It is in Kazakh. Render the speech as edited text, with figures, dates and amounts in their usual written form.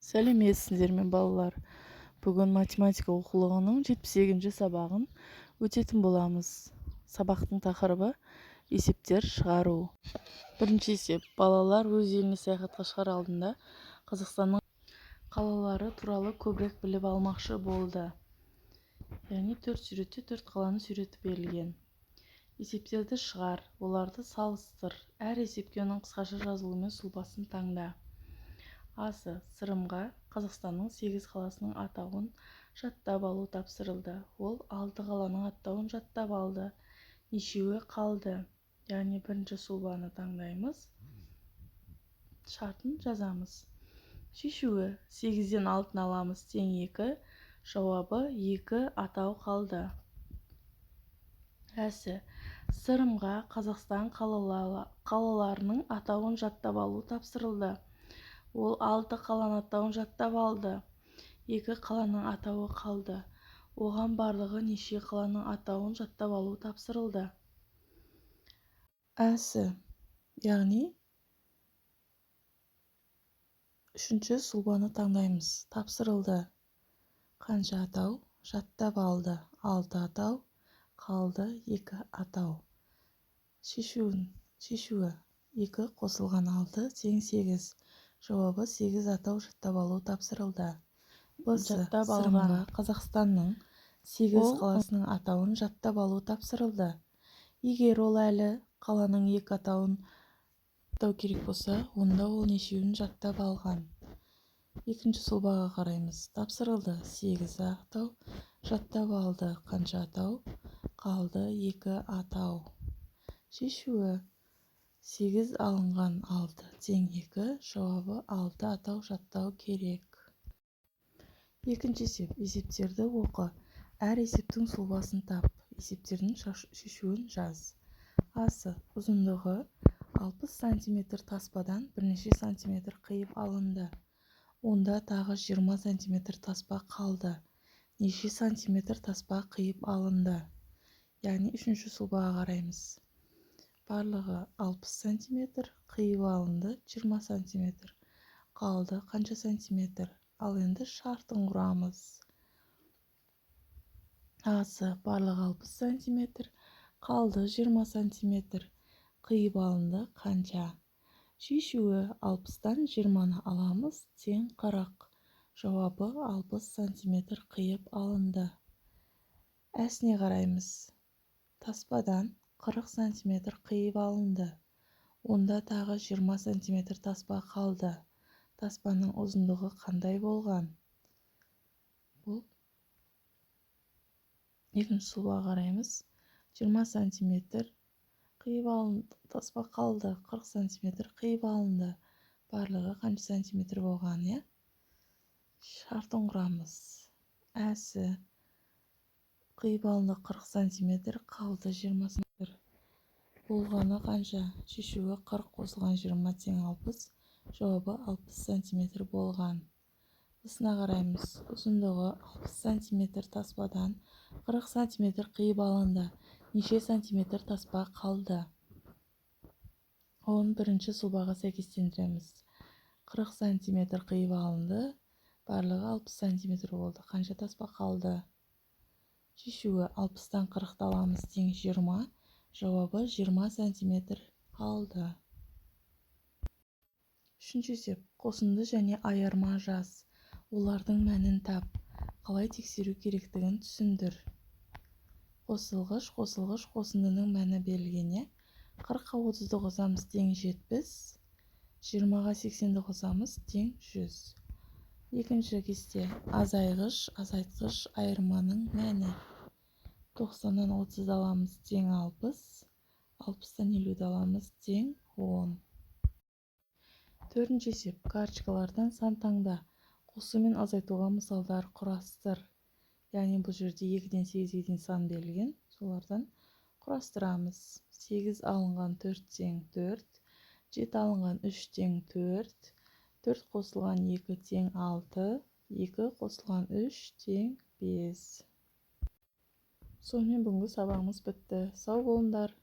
Сәлеметсіздер ме, балалар! Бүгін математика оқулығының 78-ші сабағын өтетін боламыз. Сабақтың тақырыбы: есептер шығару. Бірінші есеп. Балалар өз еліне саяхатқа шығар алдында Қазақстанның қалалары туралы көбірек біліп алмақшы болды. Яғни төрт суретте төрт қаланың суреті берілген. Есептерді шығар, оларды салыстыр. Әр есепке оның қысқаша жазылуы мен сұлбасын таңда. Асы. Сырымға Қазақстанның сегіз қаласының атауын жаттап алу тапсырылды. Ол алты қаланың атауын жаттап алды. Нешеуі қалды? Яғни бірінші сұлбаны таңдаймыз, шартын жазамыз. Шешуі: сегізден алтыны аламыз, тең екі. Жауабы: екі атау қалды. Әсі. Сырымға Қазақстан қалаларының атауын жаттап алу тапсырылды. Ол алты қаланың атауын жаттап алды. Екі қаланың атауы қалды. Оған барлығы неше қаланың атауын жаттап алу тапсырылды? Әсі, яғни үшінші сұлбаны таңдаймыз. Тапсырылды. Қанша атау жаттап алды? Алты атау. Қалды екі атау. Шешуі: екі қосылған алты тең сегіз. Жауабы: сегіз атау жаттап алу тапсырылды. Жаттап Сырымға алған. Қазақстанның сегіз Ол қаласының атауын жаттап алу тапсырылды. Егер ол әлі қаланың екі атауын жаттау керек болса, онда ол нешеуін жаттап алған? Екінші сұлбаға қараймыз. Тапсырылды. Сегіз атау жаттап алды. Қанша атау қалды? Екі атау. Шешуі: сегіз алынған алты тең екі. Жауабы: алты атау жаттау керек. Екінші есеп. Есептерді оқы. Әр есептің сұлбасын тап. Есептердің шешуін жаз. Асы. Ұзындығы 60 сантиметр таспадан бірнеше сантиметр қиып алынды. Онда тағы 20 сантиметр таспа қалды. Неше сантиметр таспа қиып алынды? Яғни үшінші сұлбаға қараймыз. Барлығы 60 сантиметр, қиып алынды 20 сантиметр. Қалды қанша сантиметр? Ал енді шартын құрамыз. Асы: барлығы 60 сантиметр, қалды 20 сантиметр, қиып алынды қанша? Шешуі: 60-тан 20-ны аламыз, тең 40. Жауабы: 60 сантиметр қиып алынды. Әсіне қараймыз. Таспадан 40 сантиметр қиып алынды. Онда тағы 20 сантиметр таспа қалды. Таспаның ұзындығы қандай болған? Бұл екінші сұлбаға қараймыз. 20 сантиметр қиып алынды, таспа қалды, 40 сантиметр қиып алынды. Барлығы қанша сантиметр болған, иә? Шартын құрамыз. Әсі: қиып алынды 40 сантиметр, қалды 20 сантиметр. Болғаны қанша? Шешуі: 40 қосылған 20 тең 60. Жауабы: 60 сантиметр болған. Ысына қараймыз. Ұзындығы 60 сантиметр таспадан 40 сантиметр қиып алынды. Неше сантиметр таспа қалды? Оны бірінші сұлбаға сәйкестендіреміз. 40 сантиметр қиып алынды. Барлығы 60 сантиметр болды. Қанша таспа қалды? Шешуі: 60-тан 40-ты аламыз, тең 20. Жауабы: 20 сантиметр қалды. Үшінші есеп. Қосынды және айырма жаз. Олардың мәнін тап. Қалай тексеру керектігін түсіндір. Қосылғыш, қосылғыш, қосындының мәні берілген, иә? 40-қа 30-ды қосамыз, тең 70. 20-ға 80-ді қосамыз, тең 100. Екінші кесте. Азайғыш, азайтқыш, айырманың мәні. 90-нан 30-ды аламыз, тең 60. 60-тан 50-ді аламыз, тең 10. Төртінші есеп. Карточкалардан сан таңда. Қосу мен азайтуға мысалдар құрастыр. Яғни бұл жерде 2-ден 8-ге дейін сан берілген. Солардан құрастырамыз. 8 алынған 4 тең 4. 7 алынған 3 тең 4. 4 қосылған 2 тең 6. 2 қосылған 3 тең 5. Сонымен, бүгінгі сабағымыз бітті. Сау болыңдар.